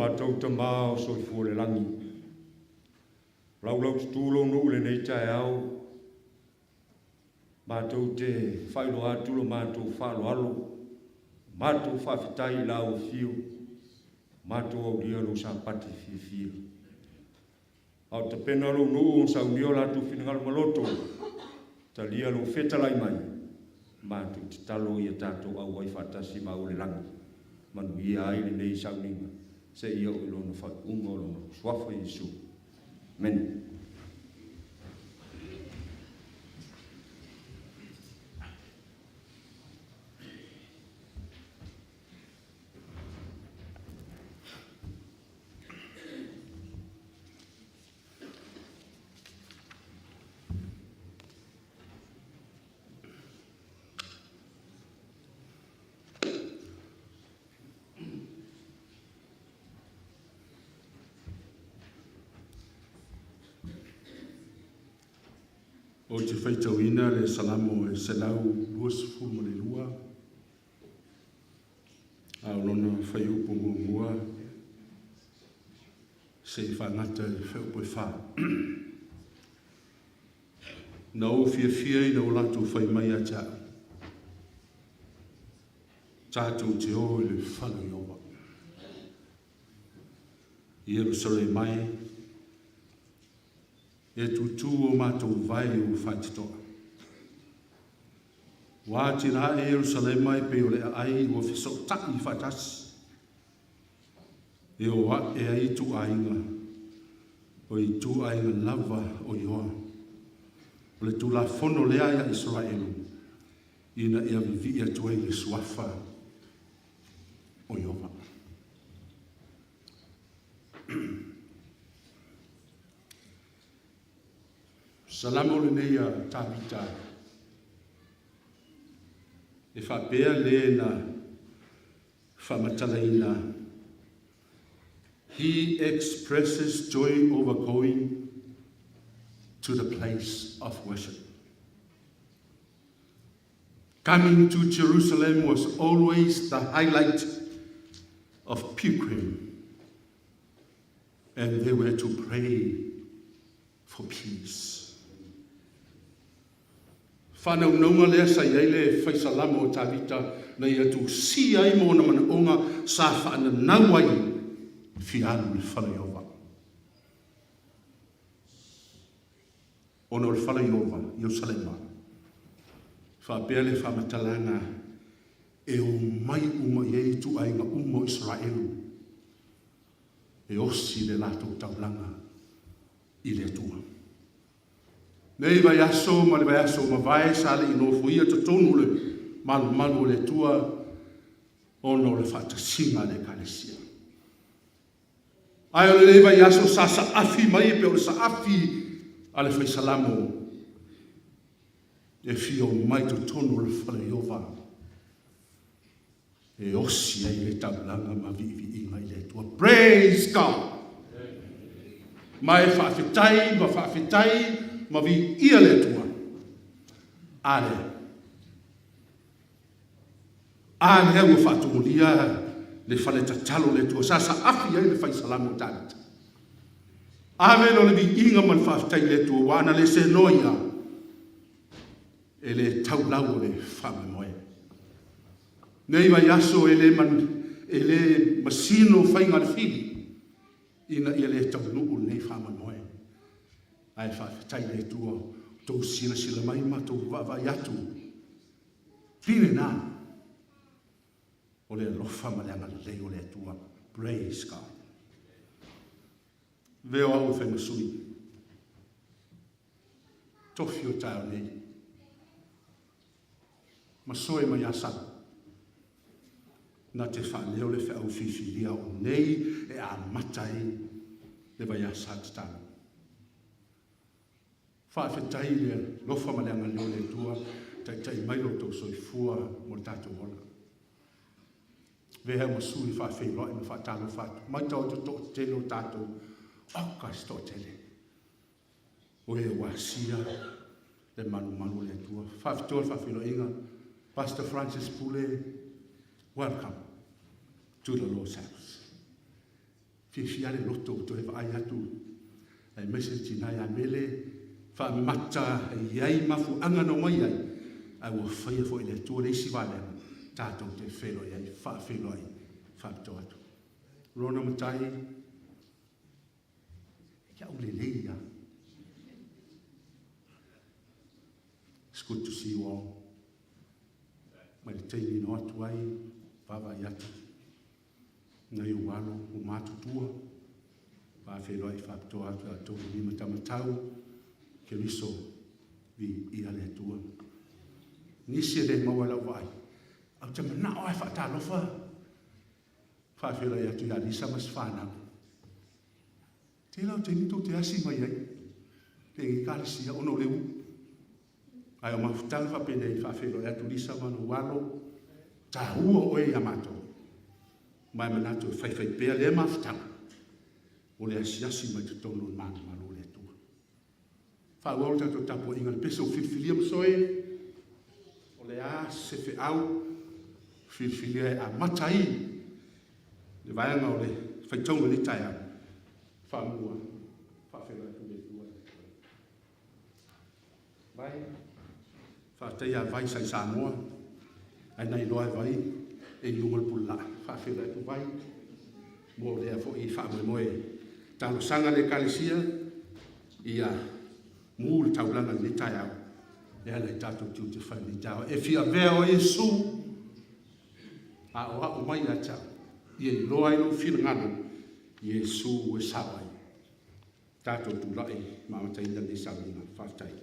matou Tama o soifua i le lagi, laulaututu lou nuu i lenei taeao, matou te faailoa atu lo matou faaaloalo, matou faafetai i lau afio, matou aulia lou Sapati fiafia. A o tapena lou nuu ona saunia o latou finagalo ma loto, talia lou fetalai mai, matou tatalo ia tatou auai faatasi ma au i le lagi, manuia ai lenei sauniga, seia oo i lona faaiuga o lona Suafa Iesu. Amene. Ou te faitauina le Salamo e 122, a o lona fuaiupu muamua seia faagata i le fuaiupu e 4. Na ou fiafia ina ua latou fai mai ia te au, tatou te o i le fale o Ieova. Ierusalema e, e tutū o matou vae i ou faitotoa. Ua atinae Ierusalema e pei o le aai ua fesootai faatasi, e o ae ai ituaiga, o ituaiga lava o Ioa. O le Tulafono lea ia Isaraelu, ina ia vivii atu ai le suafa o Ieova. Salamo lenei a Tavita e faapea le na faamatalaina. He expresses joy over going to the place of worship. Coming to Jerusalem was always the highlight of pilgrim, and they were to pray for peace. Whānaunauga lea sa i ai le faisalamo o Tavita na ia tusia ai mo ona manaoga sa whaananau ai fia alu le fale o Ieova. Ona o le fale o Ieova, Ierusalema, faapea le faamatalaga e o mai uma i ai ituaiga uma o Isaraelu e osi le latou taulaga i le Atua. Nei vaiaso ma le vaiaso ua mavae sa le i nofoia totonu o le malumalu o le Atua ona o le faatasiga a le Ekalesia. Ae o lenei vaiaso sa saafi mai e pei o le saafi a le faisalamo e fia o mai totonu o le fale o Ieova e osi ai le taulaga ma viiviiga i le Atua. Praise God! Ma e faafetai ma faafetai ma viia le Atua. A lea. A lea ua faatumulia le fale tatalo o le Atua sa saafi ai le faisalamo o Tavita. Ave lea o le viiga ma le faafetai i le Atua ua ana le senoa ia e le taulau o le faamoemoe. Nei vaiaso e le, man, e le masino faiga a le fili ina ia le taunuu lenei faamoemoe. Ae faafetai le Atua tou silasila mai ma tou vaavaai atu. Pine na o le alofa ma le agalelei o le Atua. Praise God. Veo au e fai ma sui. Tofi o taeao nei. Ma soe mai Asau. Na te faaleo le feau fifilia o nei e amata ai le vaiasa tatalo. Faafetai le alofa ma le agalelei o le Atua taitai mai lo outou soifua mo le tatou ola. Avea ma sui faafeiloai ma faatalofa atu. Matau atu toatele o tatou, oka se toatele. O e ua asia le malumalu o le Atua. Faafitoa le faafeiloaiga. Pastor Francis Pule, welcome to the Lord's house. Fiafia le loto ua toe vaai atu aemaise le tina ia Mele faamata e i ai mafuaaga na omai ai, ae ua faia foi e le Atua le isi vaega tatou te feiloai ai, faafeiloai faapitoa atu. Lona matai, e te aulelei lava. It's good to see you all. Mai le taimi na o atu ai, vaavaai atu, nai ou alo ua matutua, faafeiloai faapitoa atu i a outou lima tamatau, Keriso, viia le Atua. Nisi e le maua i lau vaai, ae ou te manao lava e faatalofa, faafeiloai atu ia Lisa ma si fanau. Tele o taimi tou te asi mai ai lenei ekalesia ona o le u. Ae o mafutaga faapenei faafeiloai atu Lisa ma lou alo, taua oe ia matou. Ma e manatu e faifai pea lea mafutaga o le asiasi mai totonu o le manumalo o le Atua. Faaauau le tatou tapuaiga i le pese ua filifilia ma soe, o le a se feau filifilia e amata ai le vaega o le faitauga i lenei taeao. Faamua, faafeiloai atu i le Atua. Vai, faafetai ia Vai sa i Samoa, ai na iloa e Vai e i luga o le pulelaa. Faafeiloai atu Vai mo lea foi faamoemoe. Talosaga le Ekalesia ia mu le taulaga i lenei taeao e ala i tatou tiute fai i lenei taeao. E fia avea oe Iesu aoao mai ia te au, ia iloa ai lou finagalo, Iesu e sao ai. Tatou tulai ma amataina lenei sauniga. Faafetai.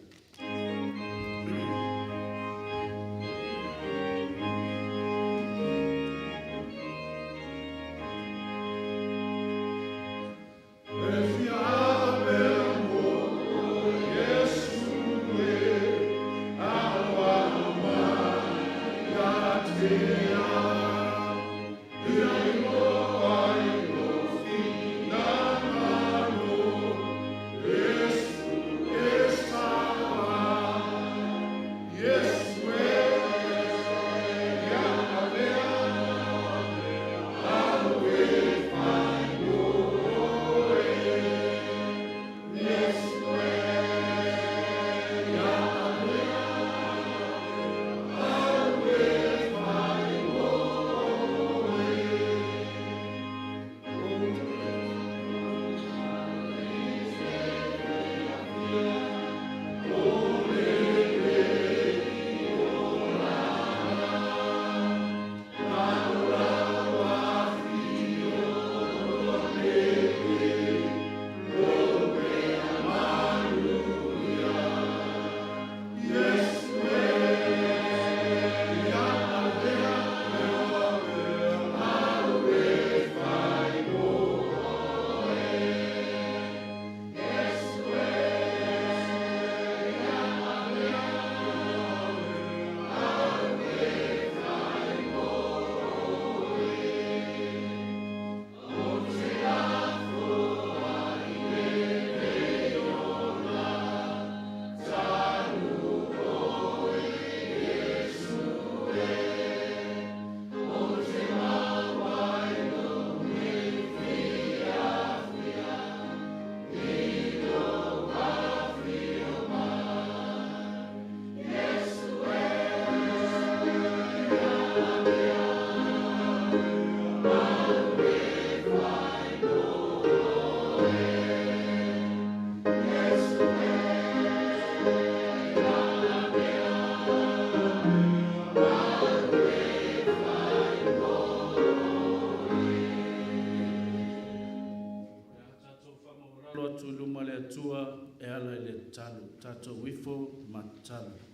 O le a tatou faamaualalo atu i luma o le Atua e ala i le tatalo. Tatou ifo ma tatalo.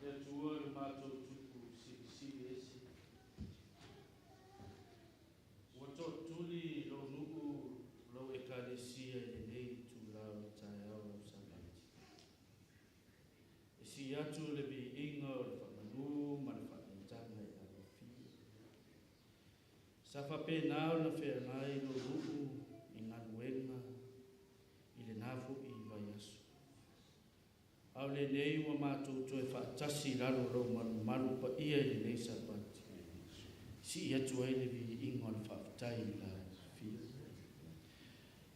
Le Atua le matou Tupu Silisili Ese, ua tootuli lou nuu lou Ekalesia i lenei itula o le taeao lau Sapati. E sii atu le viiga o le faamanu ma le faaneetaga i lau Afio. Sa faapena ona feagai lou nuu i galuega i lena foi vaiaso. A o lenei ua matou toe faatasi i lalo o lou malumalu paia i lenei Sapati. Sii atu ai le viiga o le faafetai i lau afio.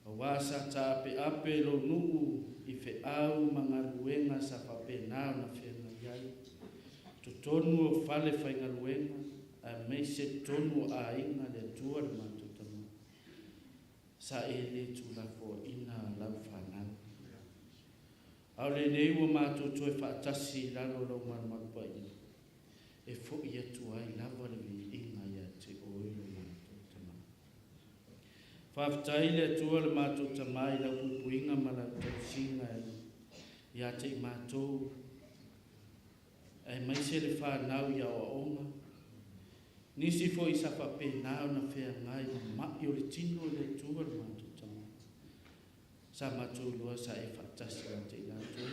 Auā sa taapeape lou nuu i feau ma galuega sa faapena ona feagai ai, totonu o fale faigaluega aemaise totonu o aiga le Atua le matou Tama. Sa e le tuulafoaiina lau fanau. A o lenei ua matou toe faatasi i lalo o lou malumalu paia, e foi atu ai lava le viiga ia te oe lo matou Tama. Faafetai le Atua le matou Tama i lau puipuiga ma lau tausiga ia te i matou, aemaise le fanau i aoaoga. Nisi foi sa faapena ona feagai ma ma'i o le tino i le Atua le matou Tama. Sa matou iloa sa e faatasi ia te i latou.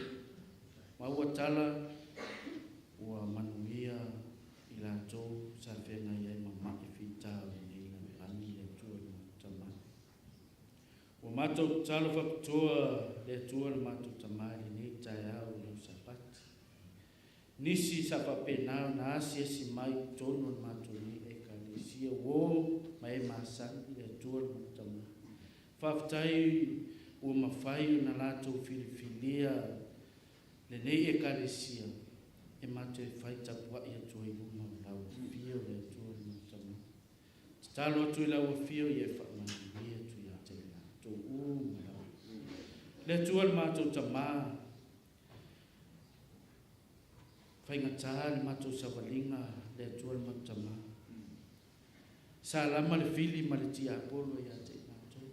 Ma ua tala ua manuia i latou sa feagai ai ma ma'i fita o lenei lalolagi le Atua le matou Tama. Ua matou tatalo faapitoa le Atua le matou Tama i lenei taeao i lau Sapati. Nisi sa faapena ona asiasi mai i totonu o le matou nei Ekalesia, uō ma e masani le Atua le matou Tama. Faafetai ua mafai ona latou filifilia lenei Ekalesia e matou te fai tapuai atu ai i luma o lau afio le Atua le matou Tama. Tatalo atu i lau afio ia e faamanuia atu ia te i latou uma lava. Le Atua le matou Tama, faigata le matou savaliga le Atua le matou Tama. Sa lama le fili ma le tiapolo ia te i matou.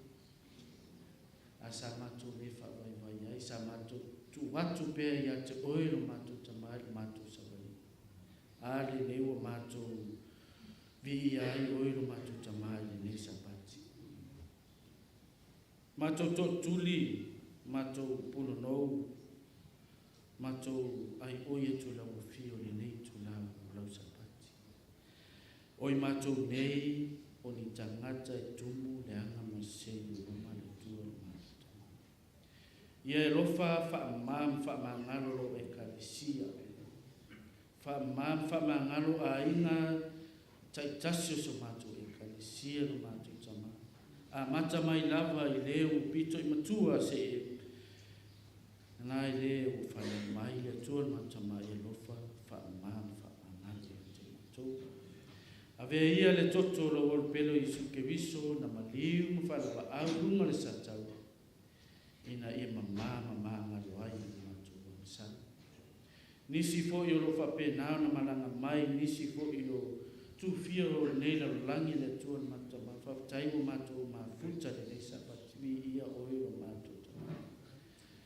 A sa matou le faavaivai ai, sa matou tuu atu pea ia te oe lo matou Tama i le matou savaliga. A lenei ua matou viia ai oe lo matou Tama i lenei Sapati. Matou tootuli, matou pulonou, matou aioi atu i lau afio i lenei itula o lau Sapati. O i matou nei o ni tagata e tumu leaga ma sesē i lou luma le Atua le matou Tama. Ia e alofa faamama ma faamagalo lou Ekalesia. Faamama ma faamagalo aiga taitasi o so matou Ekalesia lo matou Tama. Amata mai lava i le ua pito i matua seia agai i le ua fanau mai le Atua le matou Tama, ia alofa faamama ma faamagalo ia te matou. Avea ia le toto o lou Alu pele o Iesu Keriso na maliu ma faalapaau i luga o le sataua, ina ia mamā ma magalo ai le matou agasala. Nisi foi o lo o faapena ona malaga mai, nisi foi o tufia o lenei lalolagi le Atua le matou Tama. Faafetai ua matou mafuta lenei Sapati, viia oe lo matou Tama.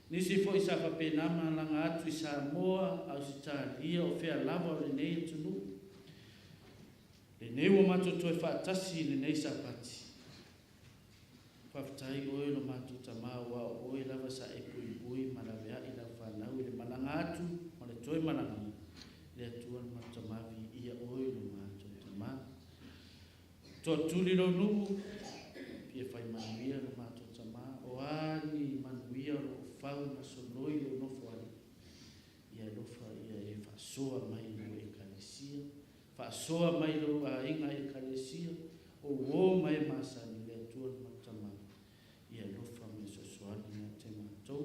Nisi foi sa faapena malaga atu i Samoa, Ausetalia, o fea lava o lenei atunuu. Lenei ua matou toe faatasi i lenei Sapati. Faafetai oe lo matou Tama, aua o oe lava sa e puipui ma laveai lau fanau i le malaga atu ma le toe malaga mai. Le Atua le matou Tama, viia oe lo matou Tama. Toatuli lou nuu, fia fai manuia lo matou Tama, o a ni manuia o lo o fau ma soloi lou nofoalii, ia alofa ia e faasoa mai i lou Ekalesia, faasoa mai lou aiga Ekalesia, o uō ma e masani le Atua le matou Tama, ia alofa ma fesoasoani ia te matou.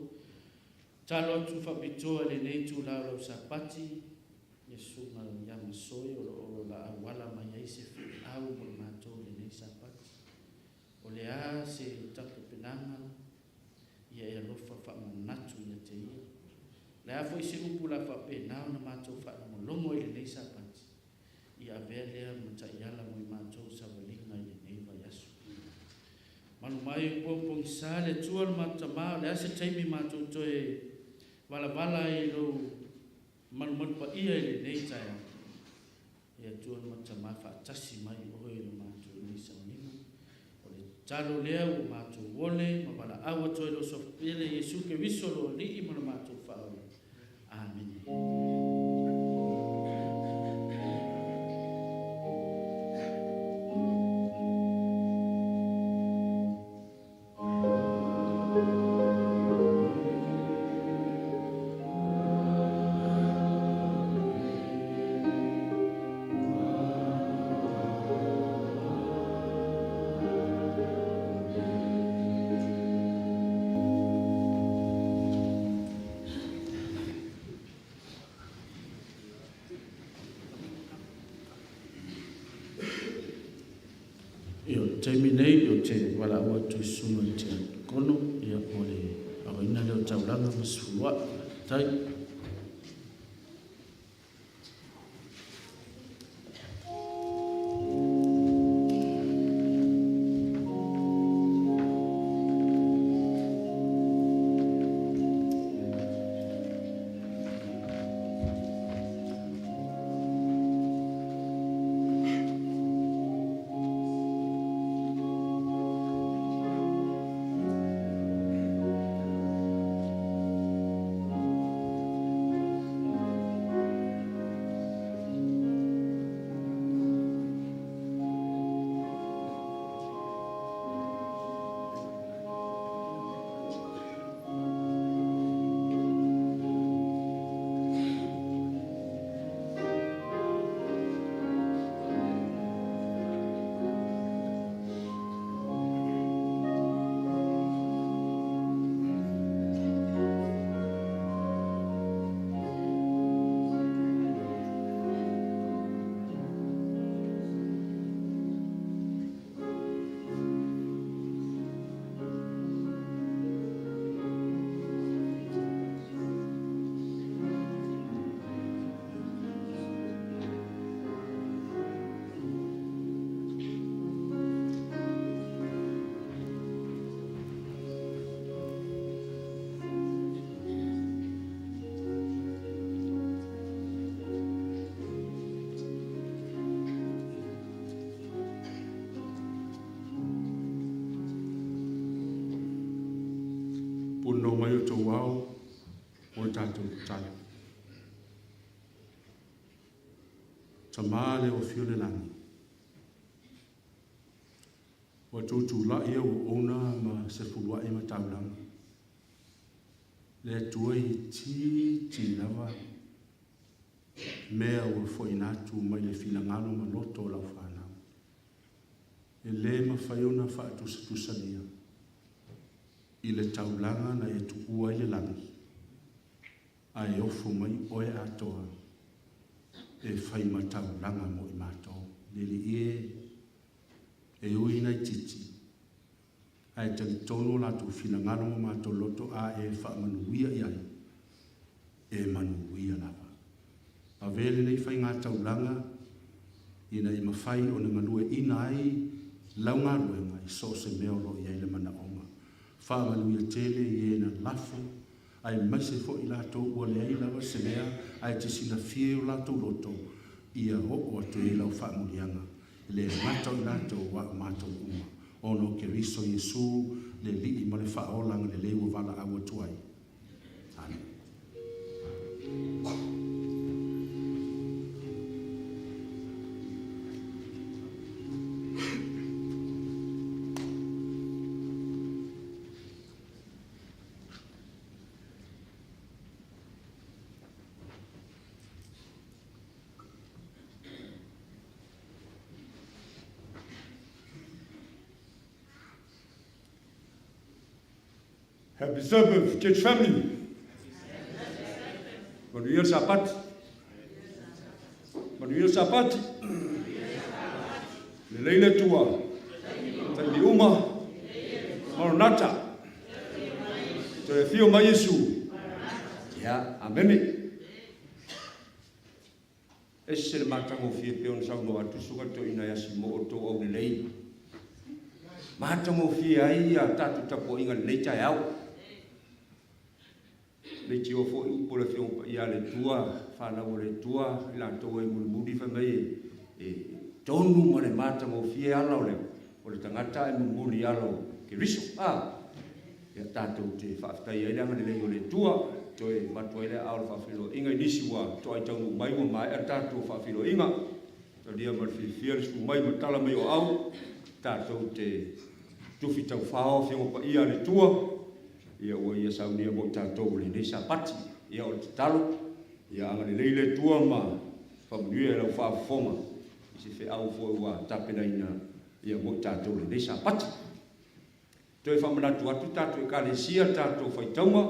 Tatalo atu faapitoa i lenei itula o lau Sapati, le susuga ia Masoe o lo o laauala mai ai se feau mo i matou i lenei Sapati. O le a se tapepenaga, ia e alofa faamanatu ia te ia. Le a foi se upu la faapena ona matou faalogologo i lenei Sapati, ia avea lea ma taiala mo i matou savaliga i lenei vaiaso. Malu mai pogisa le Atua le matou Tama, o le a se taimi matou toe valavala ai i lou malumalu paia i lenei taeao. Le Atua le matou Tama, faatasi mai oe i le matou nei sauniga. O le tatalo lea ua matou ole ma valaau atu ai i lou Suafa pele Iesu Keriso lo Alii ma le matou Faaola. Amene. le taimi nei ou te valaau atu i le Susuga i le Tiakono mo le aoina lea o taulaga ma sefuluai. Faafetai. Punouai mai outou ao mo le tatou tatalo. Tama le o afio i le lagi, ua tutulai auauna ma sefuluai ma taulaga. Le Atua e itiiti lava mea ua foaiina atu mai le finagalo ma loto o lau fanau. E le mafai ona faatusatusalia i le taulaga na e tuua ai le lagi, ae ofo mai oe atoa e fai ma taulaga mo i matou. Le Alii e, e ui ina itiiti, ae talitonu o latou finagalo ma matou loto a e faamanuia i ai, e manuia lava. Avea lenei faigataulaga ina ia mafai ona galueaiina ai lau galuega i so o se mea o lo o i ai le manaoga. Faamanuia tele i e na lafo, aemaise foi i latou ua leai lava se mea ae te silafia i o latou loto, ia oo atu i ai lau faamanuiaga. E le gata o i latou, a o matou uma, ona o Keriso Iesu le Alii ma le Faaola agalelei ua valaau atu ai. Amene. Happy Sabbath, church family. Manuia le Sapati. Manuia le Sapati. Lelei le Atua. Taimi uma. Maranatha. Toe afio mai Iesu. Ia, amene. Ese le matagofie pei ona saunoa atu Susuga Toeaina ia Simo o tou aulelei. Matagofie ai a tatou tapuaiga i lenei taeao. Leitioa foi upu a le Afioga Paia a le Atua, fanau a le Atua, i latou e mulimuli fai mai e tonu ma le matagofie ala o le o le tagata ae mulimuli i ala o Keriso. A! Ia tatou te faafetai ai le agalelei o le Atua, toe avatu ai le aao o le faafeiloaiga i nisi ua toai taunuu mai ua maea le tatou faafeiloaiga. Talia ma le fiafia le susu mai ma tala mai o aau, tatou te tufi taufao Afioga Paia a le Atua, ia ua Ia saunia mo i tatou i lenei Sapati. Ia o le tatalo, ia agalelei le Atua ma faamanuia i lau faafofoga i se feau foi ua tapenaina ia mo i tatou i lenei Sapati. Toe faamanatu atu tatou Ekalesia, tatou faitauga,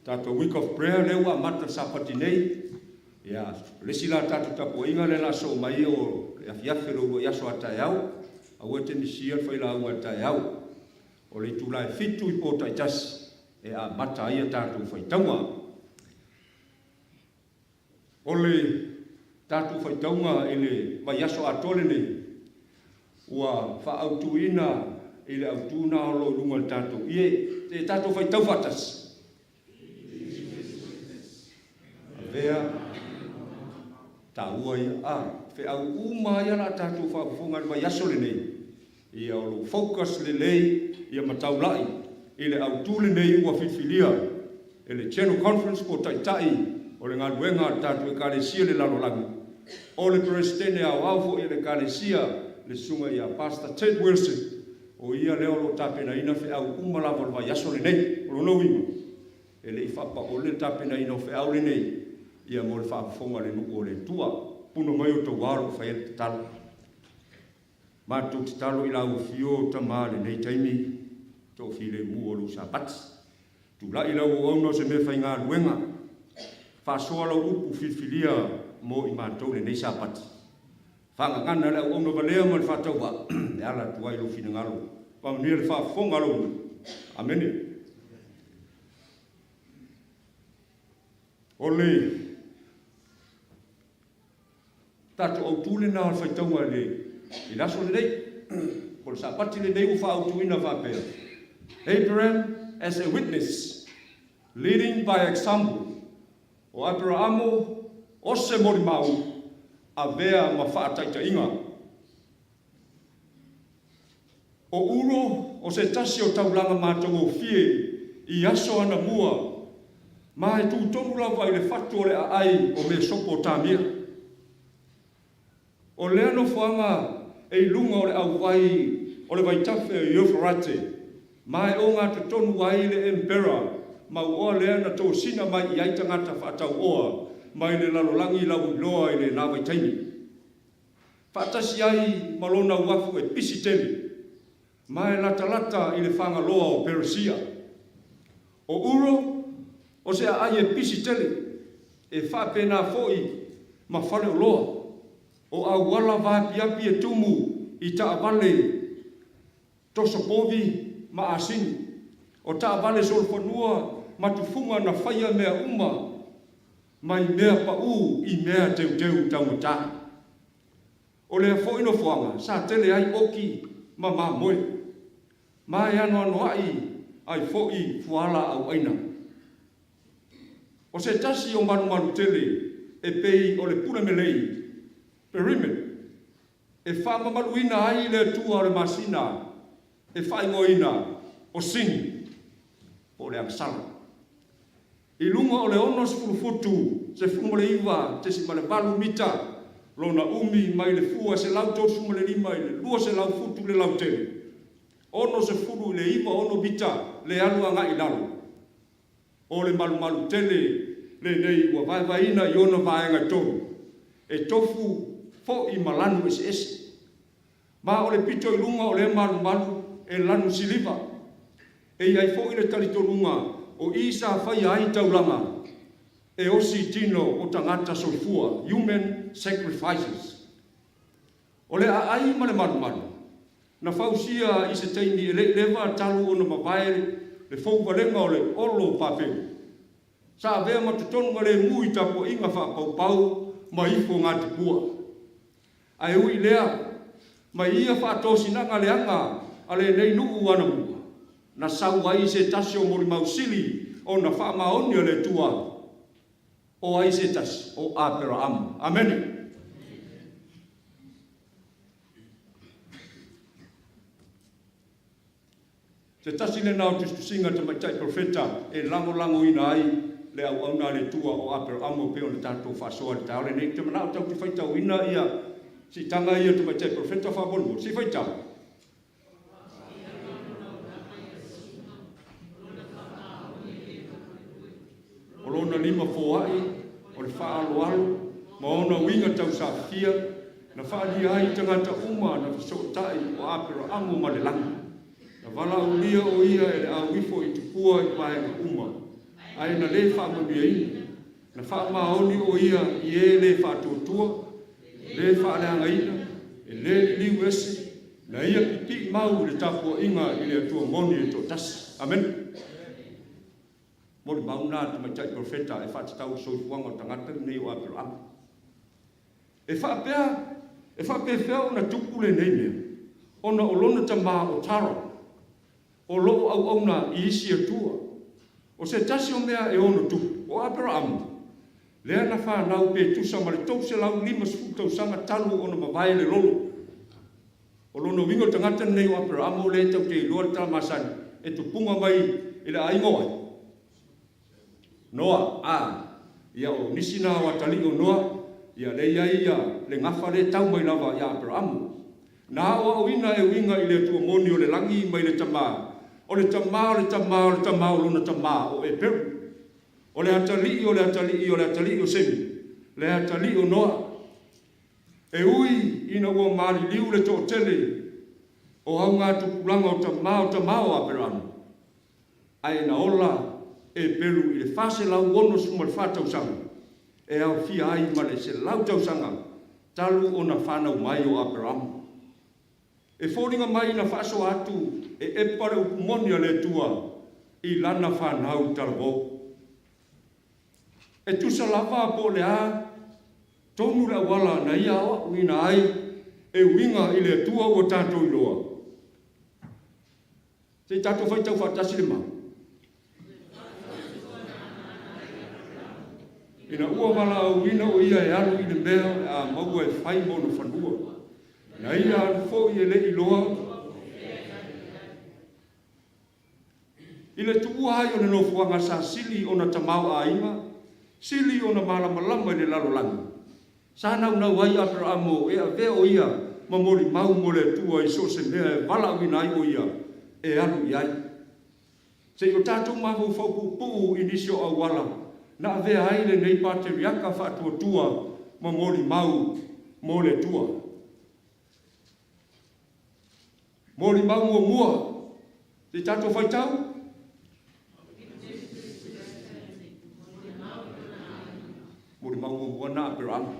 tatou week of prayer lea ua amata le Sapati nei. Ia, o le isi la tatou tapuaiga lea o le a sosoo mai o le afiafi o le uluai aso a taeao. Aua e te misia le failauga i le taeao. O le itula e 7 i po taitasi e amata ai a tatou faitauga. O le tatou faitauga i le vaiaso atoa lenei, ua faaautuina i le autu na o lo o i luga o le tatou ie. Se i tatou faitau faatasi. Avea taua ia a feau uma ia la tatou faafofoga i le vaiaso lenei, ia o lou focus lelei ia ma taulai i le autu lenei ua filifilia e le General Conference po o Taitai o le galuega a le tatou Ekalesia i le lalolagi, o le Peresetene Aoao foi a le Ekalesia, le Susuga ia Pastor Ted Wilson, o ia lea o lo o tapenaina feau uma lava o le vaiaso lenei. O lona uiga, e le i faapaole le tapenaina o feau lenei ia mo le faafofoga a le nuu o le Atua. Puna mai outou ao o lo o fai ai le tatalo. Matou tatalo i lau afio tama i lenei taimi, toafilemu o lou Sapati. Tulai lau auauna o se meafaigaluega, faasoa lau upu filifilia mo i matou lenei Sapati. Faagagana le auauna valea ma le faatauvaa e ala atu ai lou finagalo. Faamanuia le faafofoga a lou nuu. Amene. O le tatou autu lena o le faitauga i le aso lenei, po o le Sapati lenei ua faaautuina faapea, Abraham as a witness, leading by example. O Aperaamo o se molimau avea ma faataitaiga. O Uro o se tasi o taulaga matagofie i aso anamua ma e tu tonu lava i le fatu o le aai o Mesopotamia. O lea nofoaga e i luga o le auvai o le vaitafe o Eufarate, ma e ogatotonu ai le empera mauoa lea na tosina mai i ai tagata faatauoa mai le lalolagi lauiloa i lena vaitaimi, faatasi ai ma lona uafu e pisi tele, ma e latalata i le fagaloa o Peresia. O Uro, o se aai e pisi tele, e faapena foi ma faleoloa, o auala vaapiapi e tumu i taavale toso povi ma asini, o taavale solofanua ma tufuga na faia mea uma mai mea paū i mea teuteu taugata. O lea foi nofoaga sa tele ai oki ma mamoe, ma e anoanoai ai foi fualaau aina. O se tasi o malumalu tele e pei o le pule melei, pyramid, e faamamaluina ai le atua o le masina e faaigoaina o Sin, po o le agasala. I luga o le 60 futu, 19.8 mita, lona umi mai le fua 135 i le 200 futu le lautele, 69 mita le alu agai i lalo. O le malumalu tele lenei ua vaevaeina i ona vaega e tolu, e tofu foi ma lanu eseese. Ma o le pito i luga o lea malumalu e lanu siliva. E i ai foi le talitonuga o i sa faia ai taulaga e osi i tino o tagata soifua, human sacrifices. O le aai ma le malumalu, na fausia i se taimi e le i leva talu ona mavae le fouvalega o le olo Papelu. Sa avea ma totonu ma lemu i tapuaiga faapaupau ma ifo gatupua. Ae ui i lea, mai ia faatosinaga leaga a lenei nuu anamua, na sau ai se tasi o molimau sili ona faamaoni a le Atua, o ai se tasi? O Aperaamo. Amene. Se tasi lena o tusitusiga a le tamaitai profeta e lagolagoina ai le auauna a le Atua o Aperaamo e pei ona tatou faasoa i le taeao lenei. Ou te manao tatou te faitauina ia siitaga ia a le tamaitai profeta faamolemole. Se i faitau. O lona lima foai, o le faaaloalo, ma ona uiga tausafia, na faaalia ai i tagata uma na fesootai o Aperaamo ma le lagi. Na valaaulia o ia e le au ifo i tupua i vaega uma, ae na le faamanuiaina. Na faamaoni o ia i e le faatuatua, le faaleagaina, e le liliu ese, Na ia pipii mau i le tapuaiga i le Atua moni e toatasi. Amene. Molimau lena a le tamaitai profeta e faatatau i le soifuaga o le tagata lenei o Aperahama. E faapea, e faapefea ona tupu lenei mea? Ona o lona tama o Tara, o lo o auauna i isi atua. O se tasi o mea e ono tupu, o Aperahama, lea na fanau pe tusa ma le 350 tausaga talu ona mavae le lolo. O lona uiga o le tagata lenei o Aperahama o lea tatou te iloa le tala masani, e tupuga mai i le aiga o ai? Noa, a, ia o nisi na o atalii o Noa, ia lea e i ai ia le gafa lea e tau mai lava ia Aperamo. Na aoaoina e uiga i le Atua moni o le lagi mai le tama, o le tama o le tama o le tama o lona tama o Eperu. O le atalii o le atalii o le atalii o Semi, le atalii o Noa. E ui ina ua maliliu le toatele o augatupulaga o tama o tama o Aperamo, ae na ola Eperu i le 464 tausaga, e aofia ai ma le 100 tausaga talu ona fanau mai o Aperamo. E foliga mai na faasoa atu e epa le upu moni a le Atua i lana fanau talavou. E tusa lava po o le a tonu le auala na ia aoaoina ai e uiga i le Atua ua tatou iloa. Se i tatou faitau faatasi le mau. Ina ua valaauina o ia e alu i le mea o le a maua e fai ma ona fanua, na ia alu foi e le i iloa I le tuua ai o le nofoaga sa sili ona tamaoaiga, sili ona malamalama i le lalolagi, sa naunau ai Aperamo e avea o ia ma molimau mo le Atua i so o se mea e valaauina ai o ia e alu i ai. Se i o tatou mafaufau puupuu i nisi o auala na avea ai lenei pateriaka faatuatua ma molimau mo le Atua. Molimau muamua, se i tatou faitau. Molimau muamua na Aperama.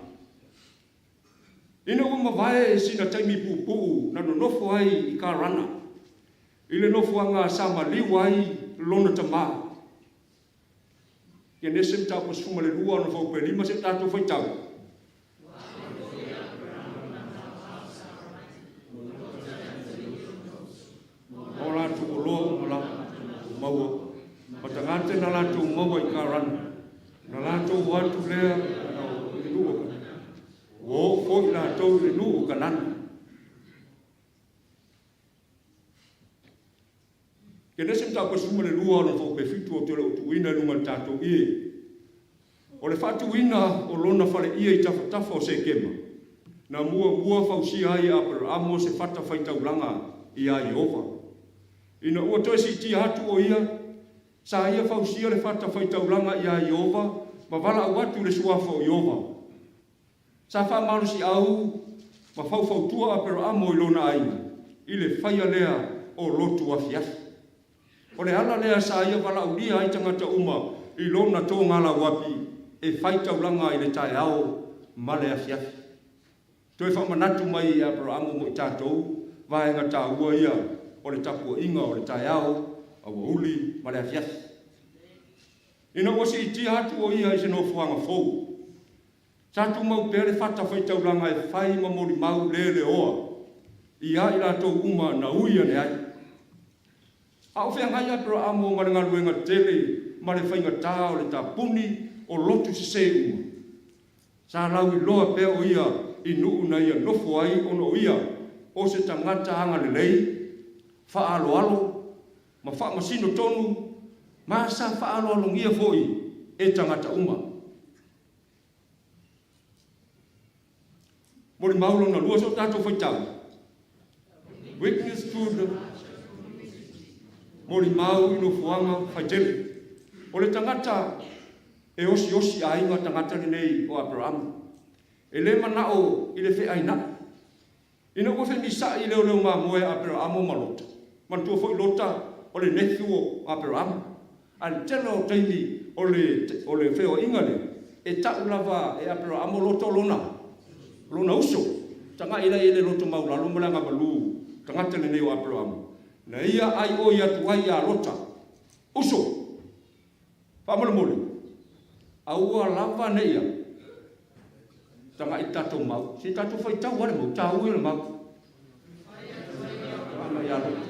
Ina ua mavae sina taimi puupuu na nonofo ai i Karana, i le nofoaga sa maliu ai lona tama. Kenese mataupu 12 ona faupe 5 se i tatou faitau. O latou oloa uma lava ua maua, ma tagata na latou maua i Karana, na latou o atu lea i le nuu o Kanana. Ua oo foi latou i le nuu o Kanana. Kenese mataupu 12 ona faupe 7 ou te le o tuuina i luga o le tatou ie. O le faatuina o lona faleie i tafatafa o Sekema, na muamua fausia ai e Aperamo se fatafaitaulaga iā Ieova. Ina ua toe siitia atu o ia, sa ia fausia le fatafaitaulaga iā Ieova ma valaau atu i le suafa o Ieova. Sa faamalosiau ma faufautua Aperamo i lona aiga i le faia lea o lotu afiafi. O le ala lea sa ia valaaulia ai tagata uma i lona togalauapi e fai taulaga i le taeao ma le afiafi. Toe faamanatu mai e Aperamo mo i tatou vaega taua ia o le tapuaiga o le taeao, aoauli ma le afiafi. Ina ua siitia atu o ia i se nofoaga fou, Sa tumau pea le fatafaitaulaga e fai ma molimau leleoa ia i latou uma na ui ane ai. A o feagai Aperamo ma le galuega tele ma le faigatā o le tapuni o lotu sesē uma, sa lauiloa pea o ia i nuu na ia nofo ai ona o ia o se tagata agalelei, faaaloalo ma faamasino tonu, ma sa faaaloalogia foi e tagata uma. Molimau lona lua, so tatou faitau. Witness to the Molimau i nofoaga faitele. O le tagata e osiosi aiga tagata lenei o Aperamo. E le manao i le feaina'i. Ina ua femisa'i leoleo mamoe a Aperamo ma Lota, manatua foi Lota o le nephew o Aperamo, a le tele o taimi o le o le feoaiga lea, e ta'u lava e Aperamo Lota o lona lona uso. Taga'i la i ai le loto maulalo ma le agamalu tagata lenei o Aperamo, na ia aioi atu ai iā Lota, Uso! Faamolemole, aua lava ne i tagai i le tatou mau, se i tatou faitau lava le mau, taua ia o le mau. Tagai mai ia Lota,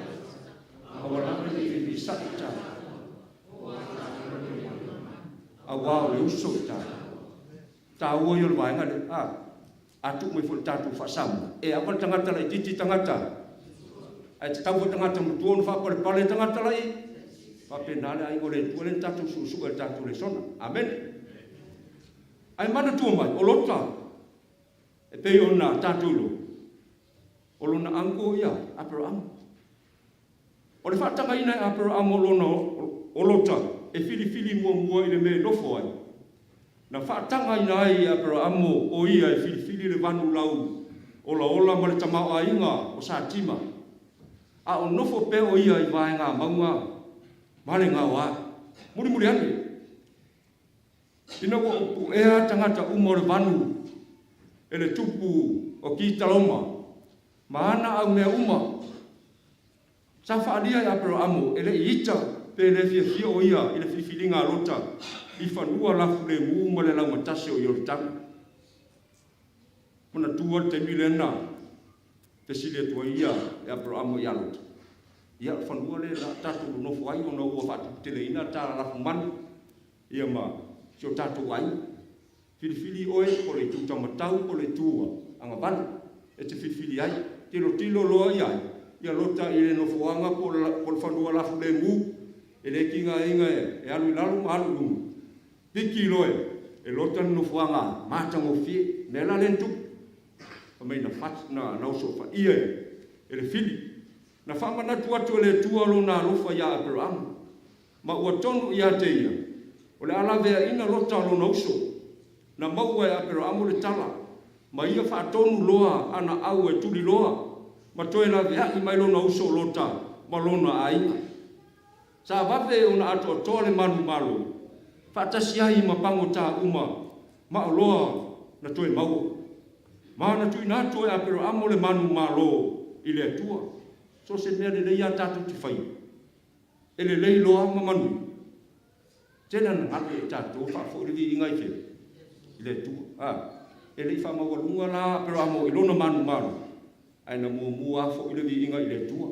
aua lava ne i feviisa'i i tatou, auā o le uso i tatou. Taua ia o le vaega lea. A, a tuu mai foi i le tatou faa-Samoa, e ava le tagata laitiiti i tagata, ae tatau foi i le tagata matua ona faapalepale i tagata laitiiti. Faapena le aiga o le Atua lea na tatou suesue i le tatou lesona. Amene. Ae manatua mai, o Lota, e pei ona tatou iloa, o lona uncle ia Aperamo. O le faatagaina e Aperamo lona o Lota e filifili muamua i le mea e nofo ai, na faatagaina ai e Aperamo o ia e filifili le vanu lau olaola ma le tamaoaiga o Satima, a o nofo pea o ia i vaega mauga ma le gaoa. Mulimuli ane, ina ua upuea tagata uma o le vanu e le tupu o Kitaloma ma ana au mea uma, Sa faaalia e Aperamo e le i ita pe le fiafia o ia i le filifiliga a Lota i fanua lafulemu ma le laumatasi o Ioritana. Manatua le taimi lea na fesili atu ai ia e Aperamo ia Lota, Ia, o le fanua lea la tatou nonofo ai ona ua faatuputeleina ta lafumanu ia ma si o tatou aiga. Filifili oe po o le itu taumatau po o le itu agavale e te filifili ai. Tilotilo loa i ai ia Lota i le nofoaga po o le fanua lafulemu, e le tigaina e alu i lalo ma alu i luga. Piki loa e Lota le nofoaga matagofie. Mea la lea na tupu, fai mai na na osofaia e le fili. Na faamanatu atu e le Atua lona alofa iā Aperamo. Ma ua tonu ia te ia, o le a laveaina Lota lona uso. Na maua e Aperamo le tala, ma ia faatonu loa ana au e tuli loa, ma toe laveai mai lona uso Lota ma lona aiga. Sa vave ona atoatoa le malu malo, faatasi ai ma pagota uma ma oloa na toe maua. Ma na tuuina atu e Aperamo le malu malo i le Atua. So o se mea lelei lava tatou te faia. E lelei loa ma manuia. Tele ana galu ia i tatou faafoi le viiga i fea? I le Atua. A, e le i faamaualuga la Aperamo i lona manumanu, ae na muamua lava foi le viiga i le Atua.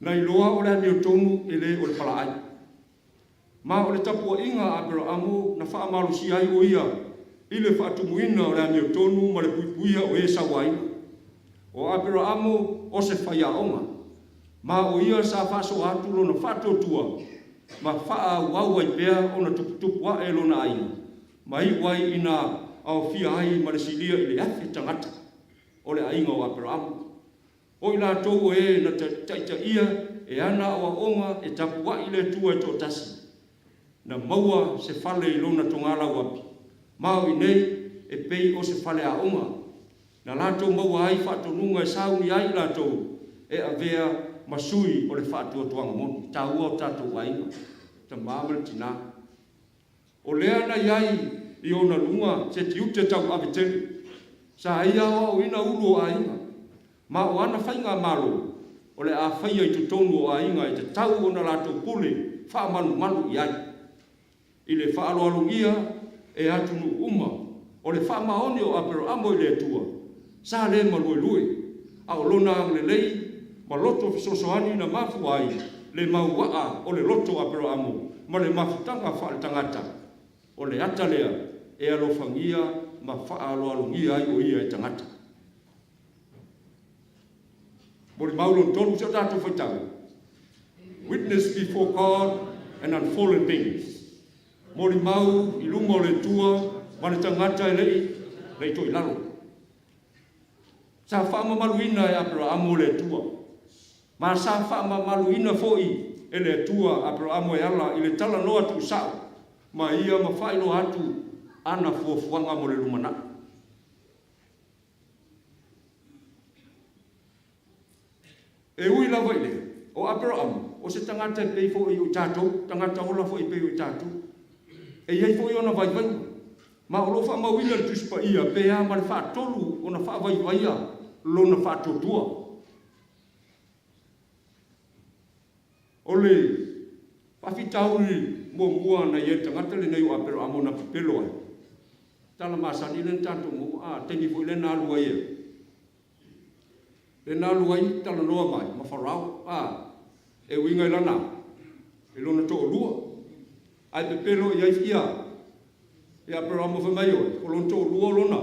Na iloa o le amiotonu e le o le palaai. Ma o le tapuaiga a Aperamo na faamalosia ai o ia i le faatumuina o le amiotonu ma le puipuia o e sauaina. O Aperamo o se faiaoga, ma o ia sa faasoa atu lona faatuatua ma faaauau ai pea ona tuputupu ae lona aiga, ma iu ai ina aofia ai ma le silia i le 1,000 tagata o le aiga o Aperamo. O i latou o e na taitaia e ana aoaoga e tapuai i le Atua e toatasi, na maua se fale i lona togalauapi, ma o i nei e pei o se faleaoga, na latou maua ai faatonuga e sauni ai i latou e avea ma sui o le faatuatuaga moni. Taua o tatou aiga, tama ma le tina. O lea na i ai i ona luga se tiute tauave tele. Sa ia aoaoina ulu o aiga, ma o ana faigamalo o le a faia i totonu o aiga e tatau ona latou pule faamalumalu i ai. I le faaaloalogia e atunuu uma o le faamaoni o Aperamo i le Atua, sa le maluelue, a o lona agalelei ma loto fesoasoani na mafua ai le mauaa o le loto o Aperamo ma le mafutaga faaletagata, o le ata lea e alofagia ma faaaloalogia ai o ia e tagata. Molimau lona tolu, si o tatou faitau. Witness before God and unfallen beings. Molimau i luma o le Atua ma le tagata e le i toilalo. Sa faamamaluina e Aperamo le Atua, ma sa faamamaluina foi e le Atua Aperamo e ala i le talanoa tuusao ma ia ma faailoa atu ana fuafuaga mo le lumanai. E ui lava i lea, o Aperamo o se tagata e pei foi o i tatou, tagata ola foi e pei o i tatou. E i ai foi ona vaivaiga. Ma o lo o faamauina i le Tusi Paia pe a ma le faatolu ona faavaivaia lona faatuatua. O le faafitauli muamua na i ai le tagata lenei o Aperamo na pepelo ai, tala masani lea na tatou maua, a, taimi foi lea na alu ai e, lea na alu ai talanoa mai ma Farao, a, e uiga i lana, i lona toalua, ae pepelo i ai ia, ia Aperamo fai mai oe, o lona toalua o lona,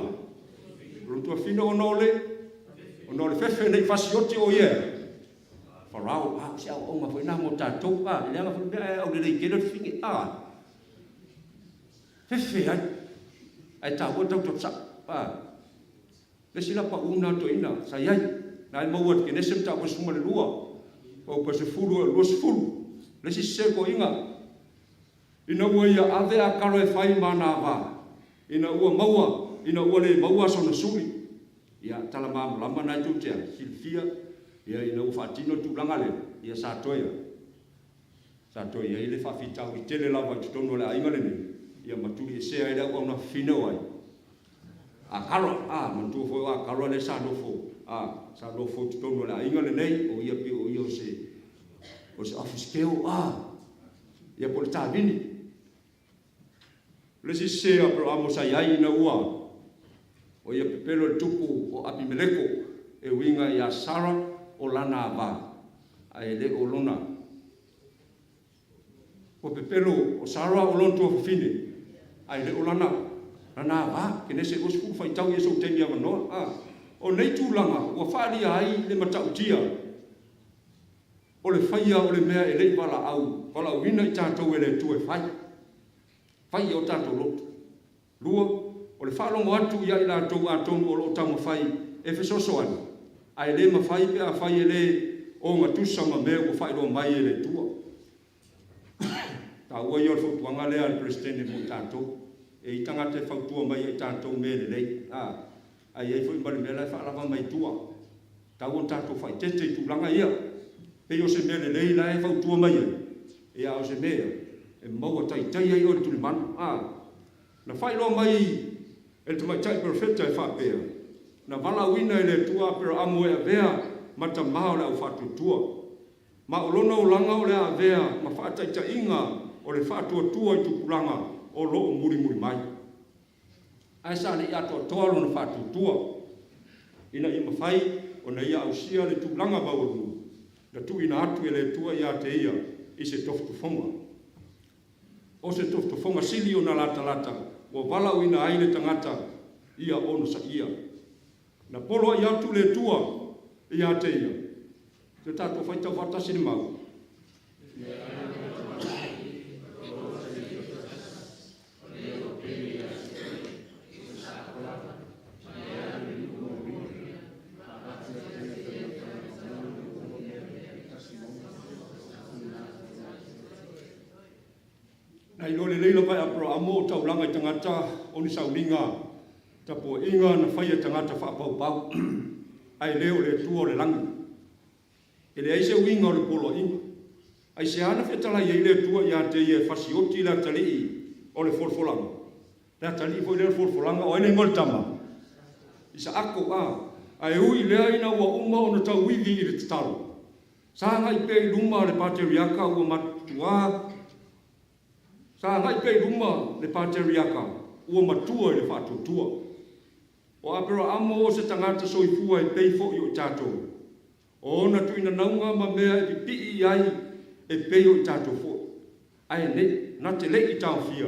lona tuafafine ona o le, ona o le fefe nei fasioti o ia e Farao, a, o se aoaoga foi lena mo tatou, a, e leaga foi le mea ae aulelei tele le fafine, a, fefe ai, ae taua le tautau sao, a. Le isi la pau lena toeaina sa i ai, na e maua i le Kenese mataupu e 12, mataupu e 10 e 20, le isi sese toeaiina, ina ua ia ave Akaro e fai ma ana ava, ina ua maua, ina ua le maua sona suli. Ia, tala malamalama na e tou te silafia, ia, ina ua faatino le tulaga lea, ia sa toe, sa toe i ai le faafitauli tele lava i totonu o le aiga lenei, ia ma tuliesea ai le auauna fafine o ai? Akara, a, manatua foi o Akara lea sa nofo, a, sa nofo i totonu o le aiga lenei, o ia pei o ia o se, o se office girl, a, ia po o le tavini. O le isi sese o Aperamo sa i ai ina ua o ia pepelo i le tupu o Apimeleko e uiga iā Sara o lana ava, ae le o lona. Ua pepelo o Sara o lona tuafafine, ae le o lana, lana ava. Kenese 20, faitau i ai sou taimi avanoa. A o nei tulaga ua faaalia ai le matautia o le faia o le mea e le i valaau, valaauina i tatou e le Atua e fai. Fai i o tatou loto. Lua, o le faalogo atu ia i latou atonu o lo o taumafai e fesoasoani, ae le mafai pe afai e le ogatusa ma mea ua faailoa mai e le Atua. Taua ia o le fautuaga lea a le Peresetene mo i tatou. E i ai tagata e fautua mai ia i tatou mea lelei, a, ae i ai foi ma le mea la e faalava mai tua. Tatau ona tatou faaeteete i tulaga ia. Pei o se mea lelei la e fautua mai ai, ia a o se mea e maua taitai ai oe i le tulimanu. A Na faailoa mai e le tamaitai perofeta e faapea, Na valaauina e le Atua Aperaamo e avea ma tama o le au faatuatua. Ma o lona olaga o le a avea ma faataitaiga o le faatuatua i tupulaga o lo o mulimuli mai. Ae sa le i atoatoa lona faatuatua ina ia mafai ona ia ausia le tulaga maualuga na tuuina atu e le Atua ia te ia i se tofotofoga. O se tofotofoga sili ona latalata ua valaauina ai le tagata ia onosaia. Na poloai atu le Atua ia te ia, Ia tatou faitau faatasi le mau. Na iloa lelei lava e Aperaamo o taulaga i tagata o ni sauniga tapuaiga na faia e tagata faapaupau, ae le o le Atua o le lagi. E leai se uiga o le poloaiga. Aisea na fetalai ai le Atua ia te ia e fasioti le atalii o le folafolaga? Le atalii foi lea o le folafolaga, o ai le igoa o le tama? Isaako, a. Ae ui i lea ina ua uma ona tauivi i le tatalo, sa agai pea i luma le pateriaka ua matutua, sa agai pea i luma le pateriaka ua matua i le faatuatua. O Aperaamo o se tagata soifua e pei foi o i tatou. O ona tuinanauga ma mea e pipii i ai e pei o i tatou foi. Ae ne, na te le i taofia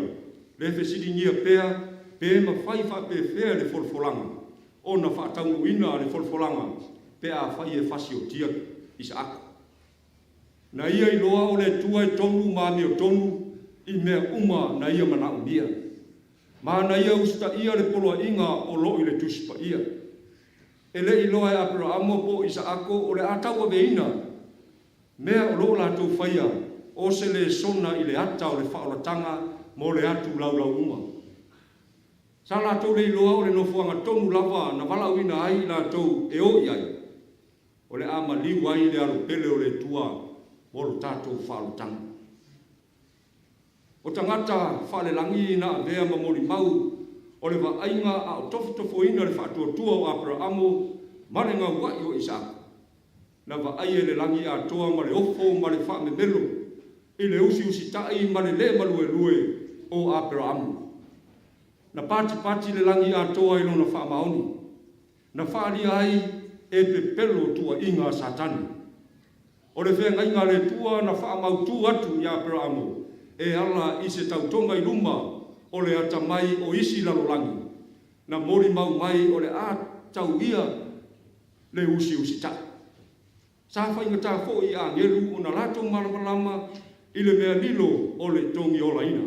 le fesiligia pea pe mafai faapefea le folafolaga ona faataunuuina le folafolaga pe afai e fasiotia Isaako. Na ia iloa o le Atua e tonu ma amiotonu i mea uma na ia manaomia. Ma na ia usitaia le poloaiga o lo o i le Tusi Paia. E le i iloa e Aperaamo po o Isaako o le a tauaveina mea o lo o latou faia o se lesona i le ata o le faaolataga mo le atu laulauga. Sa latou le iloa o le nofoaga tonu lava na valaauina ai i latou e o i ai, o le a maliu ai le alo pele o le Atua mo lo tatou faaolataga. O tagata faalelagi na avea ma molimau O le vaaiga a o tofotofoina le faatuatua o Aperaamo ma le gaua'i o Isaako, na vaaia i le lagi atoa ma le ofo ma le faamemelo i le usiusita'i ma le lē maluelue o Aperaamo. Na patipati le lagi atoa i lona faamaoni, na faaalia ai e pepelo tuuaiga a Satani. O le feagaiga a le Atua na faamautū atu iā Aperaamo e ala i se tautoga i luma o le atamai o isi lalolagi, na molimau mai o le a tauia le usiusita'i. Sa faigata foi i agelu ona latou malamalama i le mea lilo o le togiolaina.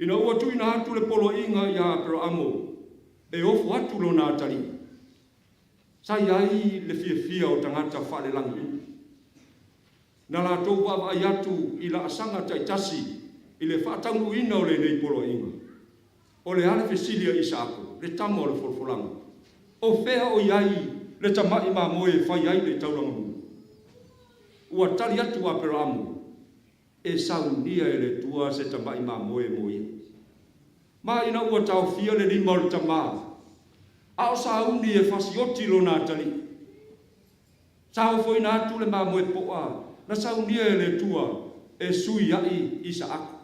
Ina ua tuuina atu le poloaiga iā Aperaamo e ofo atu lona atalii, sa i ai le fiafia o tagata faalelagi uma. Na latou vaavaai atu i laasaga taitasi i le faataunuuina o lenei poloaiga. O le a le fesili a Isaako, le tama o le folafolaga? O fea o i ai le tama'i mamoe e fai ai le taulaga mu? Ua tali atu Aperaamo, E saunia e le Atua se tama'i mamoe mo ia. Ma ina ua taofia le lima o le tama, a o sauni e fasioti lona atalii, sa ofoina atu le mamoe po'a na saunia e le Atua e sui a'i Isaako.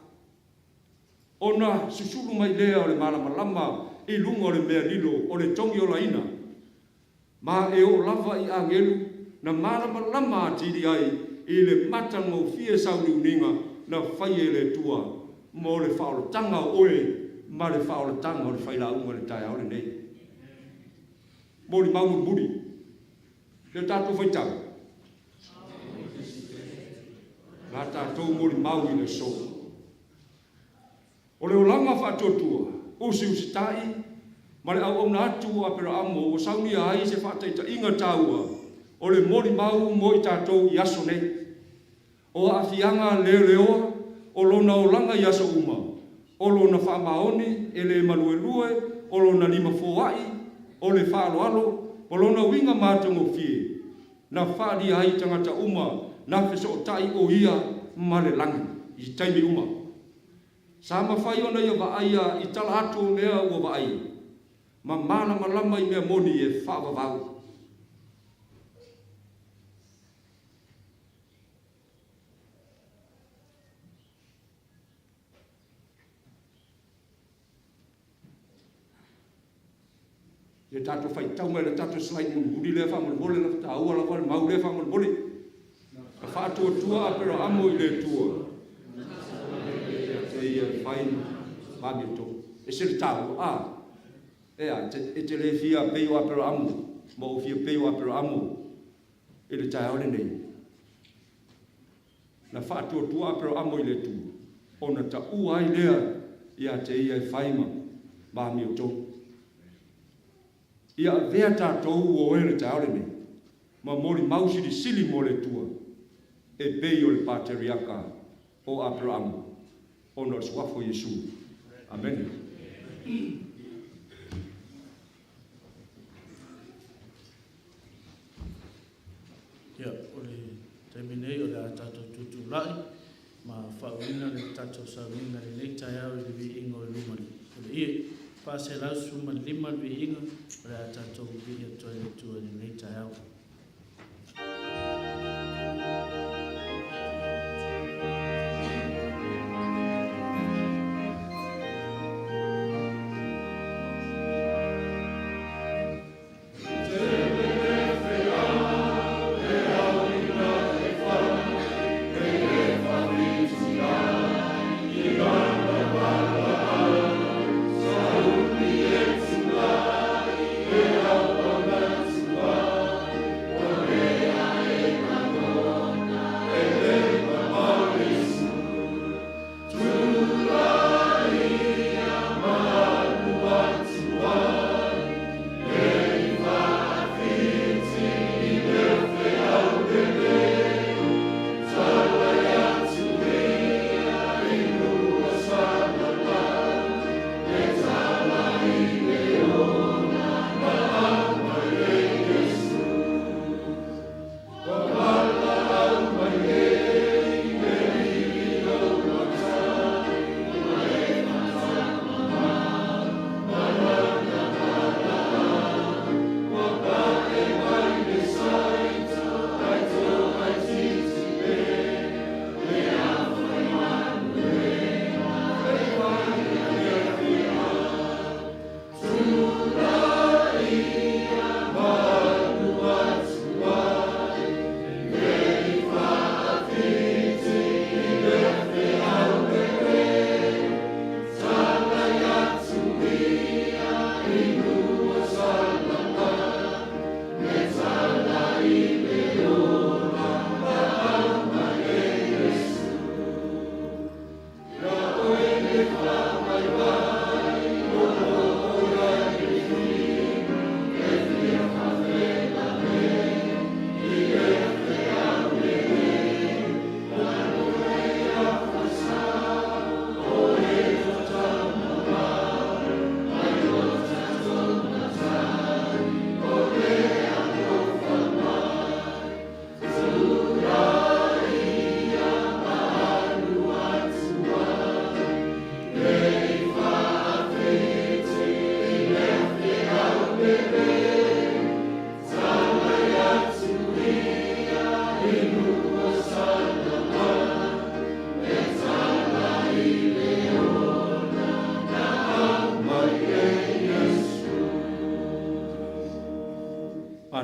Ona susulu mai lea o le malamalama i luga o le mea lilo o le togiolaina, ma e oo lava i agelu na malamalama atili ai i le matagofie sauniuniga na faia e le Atua mo le faaolataga o oe ma le faaolataga o le failauga i le taeao lenei. Molimau mulimuli le tatou faitau, la tatou molimau i le aso. O le olaga faatuatua, usiusita'i, ma le auauna atu o Aperaamo ua saunia ai se faataitaiga taua o le molimau mo i tatou i aso nei. O aafiaga leoleoa o lona olaga i aso uma, o lona faamaoni e le maluelue, o lona lima foa'i, o le faaaloalo, o lona uiga matagofie, na faaalia ai i tagata uma na fesoota'i o ia ma le lagi i taimi uma. Sa mafai ona ia vaaia i tala atu o mea ua vaaia, ma malamalama i mea moni e faavavau. Ia tatou faitau mai le tatou slide mulimuli lea faamolemole, lava taua lava le mau lea faamolemole. Na faatuatua Aperaamo i le Atua te ia e fai ma amiotonu. E ese le taua, a? E a, e te le fia pei o Aperaamo, ma ou fia pei o Aperaamo i le taeao lenei. Na faatuatua Aperaamo i le Atua, ona taua ai lea ia te ia e fai ma amiotonu. Ia avea tatou o oe le taeao lenei, ma molimau silisili mo le Atua, e pei o le pateriaka o Aperaamo, ona o le suafa o Iesu. Amene. Ia, o le taimi nei o le a tatou tutulai ma faauuina le tatou sauniga i lenei taeao i le viiga o i luma o le ie. 415 le viiga o le a tatou vivii atu ai i le Atua i lenei taeao.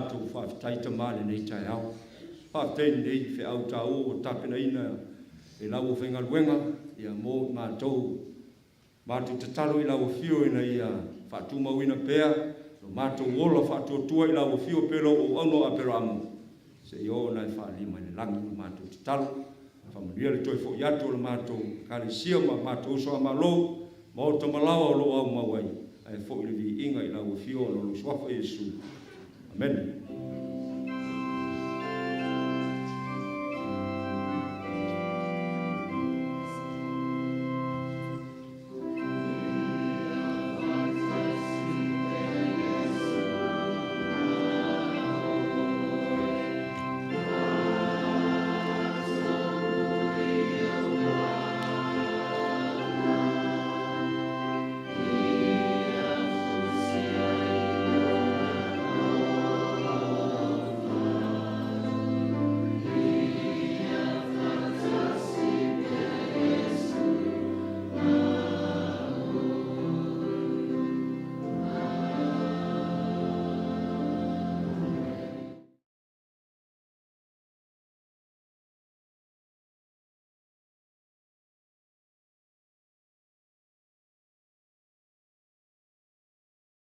matou faafetai Tama i lenei taeao. Faafetai i lenei feau taua ua tapenaina e lau aufaigaluega ia mo i matou. Matou tatalo i lau Afio ina ia faatumauina pea lo matou ola faatuatua i lau Afio pei o lau auauna o Aperamo seia oo ina e faalima i le lagi le matou tatalo. Faamanuia le toe foi atu o le matou Ekalesia ma matou uso a Malo, maota ma laoa o lo o aumau ai, ae foi le viiga i lau Afio ona o lou Suafa Iesu. Amene.